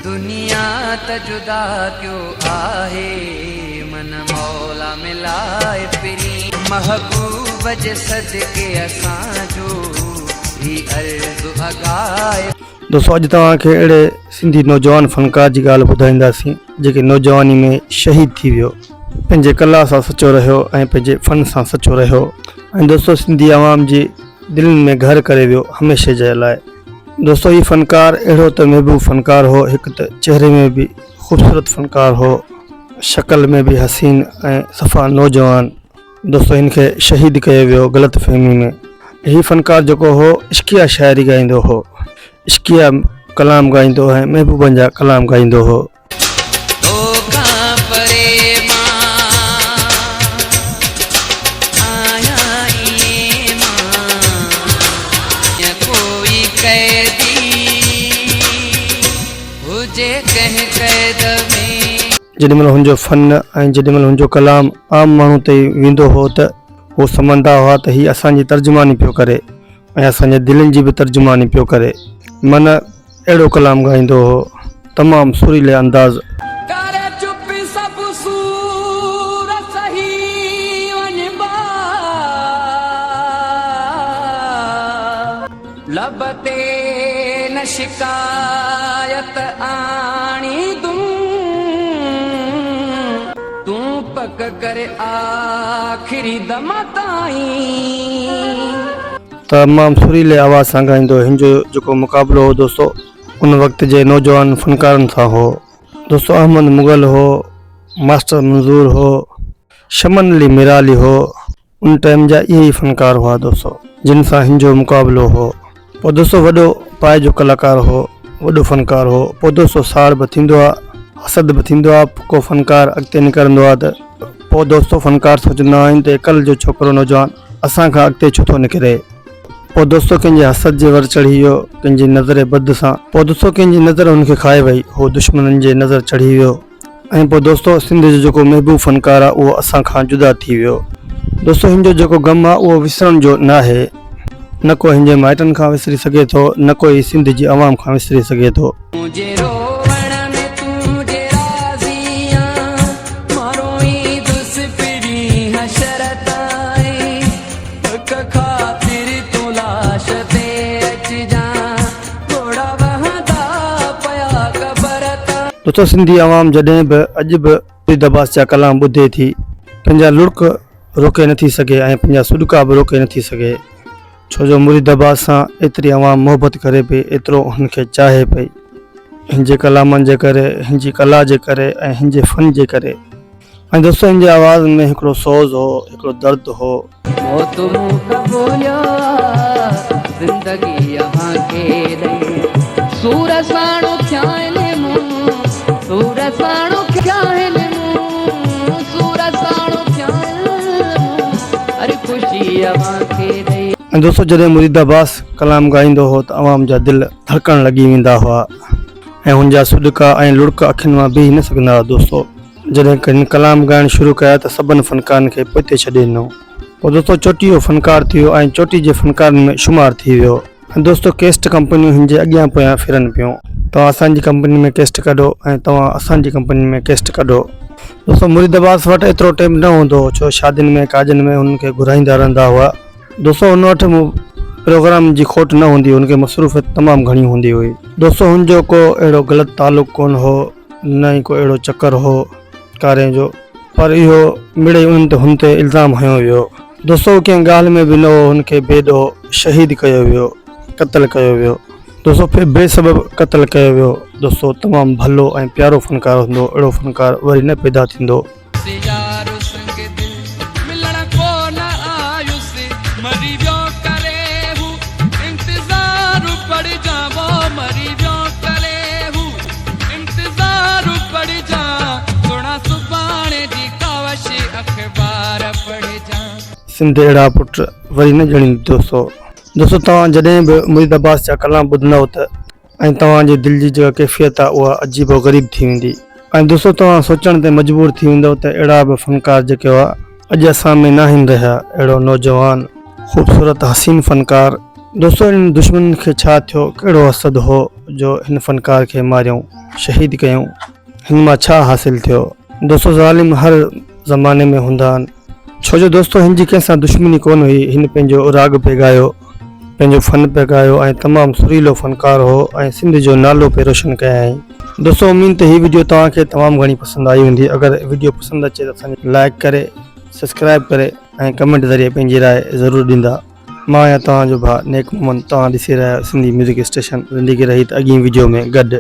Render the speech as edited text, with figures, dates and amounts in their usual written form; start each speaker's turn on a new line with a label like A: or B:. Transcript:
A: دنيا ته جدا ڪيو آهي من مولا ملائي پرين. محبوب جي صدقي اسان جو هي عرض اگهائي.
B: دوستو اڄ توهان کي اهڙي سنڌي نوجوان فنڪار جي ڳالهه ٻڌائينداسين جيڪي نوجواني ۾ شهيد ٿي ويو پنهنجي ڪلا سان سچو رهيو ۽ پنهنجي فن سان سچو رهيو ۽ دوستو سنڌي عوام جي دلين ۾ گهر ڪري ويو هميشه جي لاء دوستو هي فنڪار اهڙو ته محبوب فنڪار هو هڪ ته چهري ۾ به خوبصورت فنڪار هو شڪل ۾ به حسين ۽ صفا نوجوان دوستو هن کي شهيد ڪيو ويو غلط فهمي ۾ هي فنڪار جيڪو هو عشقيه شاعري ڳائيندو هو عشقيه ڪلام ڳائيندو هو ۽ محبوبن جا ڪلام ڳائيندو هو.
A: توکان پري مان آهيان ائين مان جيئن ڪوئي قيدي هجي ڪنهن قيد ۾.
B: جيڏي مهل هن جو فن ۽ جيڏي مهل هن جو ڪلام عام ماڻهو تائين ويندو هو ته هو سمجهندا هئا ته هي اسان جي ترجماني پيو ڪري ۽ اسان جي دلين جي به ترجماني پيو ڪري. من اهڙو ڪلام ڳائيندو هو تمام سريلي انداز.
A: ڪري چپ سڀ سور سهي وڃبا. لب تي نه شڪايت آڻيندم. تون پڪ ڪر آخري دم تائين.
B: تمام سريلي آواز سان ڳائيندو هو هن جو جيڪو مقابلو هو دوستو ان وقت جي نوجوان فنڪارن سان هو دوستو احمد مغل هو ماسٽر منظور هو شمن علي ميرالي هو ان ٽائيم جا اهي ئي فنڪار هئا دوستو جن سان هن جو مقابلو هو پوء دوستو وڏو پائي جو ڪلاڪار هو وڏو فنڪار هو پوء دوستو ساڙ به ٿيندو آ حسد به ٿيندو آ ڪو فنڪار اڳتي نڪرندو آ ته پوء دوستو فنڪار سوچندا آهن ته ڪل جو ڇوڪرو نوجوان اسان کان اڳتي ڇو ٿو نڪري؟ پوء دوستو ڪنهن جي حسد جي ور چڙهي ويو، ڪنهن جي نظر بد سان. پوء دوستو ڪنهن جي نظر هن کي کائي وئي، هو دشمنن جي نظر چڙهي ويو ۽ پوء دوستو سنڌ جو جيڪو محبوب فنڪار آ اهو اسان کان جدا ٿي ويو. دوستو هن جو جيڪو غم آ اهو وسرڻ جو ناهي، نه ڪو هن جي مائٽن کان وسري سگهي ٿو، نه ڪو ئي سنڌ جي عوام کان وسري سگهي ٿو.
A: منهنجي روئڻ ۾ تون جي راضي آن، مان روئيندس پرين حشر تائين، پڪ خاطر تون لاش تي اچجان، ڳوڙها وهندا پيا قبر تان.
B: دوستو سنڌي عوام جڏهن به اڄ به مريد عباس جا ڪلام ٻڌي ٿي پنهنجا لڙڪ روڪي نٿي سگهي ۽ پنهنجا سڏڪا به روڪي نٿي سگهي. ڇو جو مريد عباس سان ايتري عوام محبت ڪري پئي ايترو هن کي چاهي پئي هن جي ڪلامن جي ڪري هن جي ڪلا جي ڪري ۽ هن جي فن جي ڪري ۽ دوستو هن جي آواز ۾ هڪڙو سوز هو هڪڙو درد هو.
A: موت مون قبوليو آ زندگي اوهان کي ڏئي سور ساڻو ٿيا آهن مون سور ساڻو ٿيا آهن مون سور ساڻو ٿيا آهن مون هر خوشي اوهان کي ڏئي.
B: ۽ دوستو جڏهن مريد عباس ڪلام ڳائيندو هو ته عوام جا دل ڌڙڪڻ لڳي ويندا هئا ۽ هن جا سڏڪا ۽ لڙڪ اکين مان بيهي نه سگهندا هئا دوستو جڏهن هن ڪلام ڳائڻ شروع ڪيا ته سڀن فنڪارن کي پوئتي ڇڏي ڏنو پوء دوستو چوٽي جو فنڪار ٿي ويو ۽ چوٽي جي فنڪارن ۾ شمار ٿي ويو ۽ دوستو ڪيسٽ ڪمپنيون هن جي اڳيان پويان ڦرن پيون توهان اسان جي ڪمپني ۾ ڪيسٽ ڪڍو ۽ توهان اسان جي ڪمپني ۾ ڪيسٽ ڪڍو دوستو مريد عباس وٽ ايترو ٽيم نه هوندو هو ڇو شادين ۾ ڪاڄن ۾ هن کي گهرائيندا رهندا هئا دوستو هن وٽ پروگرام جي کوٽ نه هوندي هئي هن کي مصروفيت تمام گهڻي هوندي هئي دوستو هن جو ڪو اهڙو غلط تعلق ڪونه هو نه ئي ڪو اهڙو چڪر هو ڪارين جو پر اهو مڙئي انهن تي هن تي الزام هنيو ويو. دوستو هو ڪنهن ڳالهه ۾ به نه هو هن کي بي ڏوهه شهيد ڪيو ويو قتل ڪيو ويو دوستو بي سبب قتل ڪيو ويو دوستو تمام ڀلو ۽ پيارو فنڪار هوندو اهڙو فنڪار وري نه پيدا ٿيندو.
A: يار سنگ دل ملڻ ڪو نه آيس مري ويو ڪري هو انتظار پڙجان وو مري ويو ڪري هو انتظار پڙجان سهڻا سڀاڻي جي ڪاوش اخبار پڙجان.
B: سنڌ اهڙا پٽ وري نه ڄڻيندي دوستو. دوستو توهان جڏهن به مريد عباس جا ڪلام ٻڌندؤ ته ۽ توهان جي دل جي جيڪا ڪيفيت آهي اها عجيب و غريب ٿي ويندي ۽ دوستو توهان سوچڻ تي مجبور ٿي ويندؤ ته اهڙا به فنڪار جيڪي هئا اڄ اسان ۾ ناهن رهيا اهڙو نوجوان خوبصورت حسين فنڪار. دوستو انهن دشمنن کي ڇا ٿيو ڪهڙو حسد هو جو هن فنڪار کي ماريائون شهيد ڪيائون هن مان ڇا حاصل ٿيو دوستو ظالم هر زماني ۾ هوندا آهن ڇو جو دوستو هن جي ڪنهن سان دشمني ڪونه هئي هن پنهنجو راڳ پئي ڳايو پنهنجو فن پئي ڳايو ۽ تمام سريلو فنڪار هو ۽ سنڌ جو نالو پئي روشن ڪيائين دوستو اميد ته هي وڊيو توهان کي تمام گهڻي پسند آئي هوندي اگر وڊيو پسند اچي ته اسان کي لائڪ ڪري سبسڪرائب ڪري ۽ ڪمينٽ ذريعي پنهنجي راء ضرور ڏيندا مان آهيان توهان جو ڀاء نيڪ محمد توهان ڏسي رهيا آهيو سنڌي ميوزڪ اسٽيشن زندگي رهي ته اڳئين وڊيو ۾ گڏ.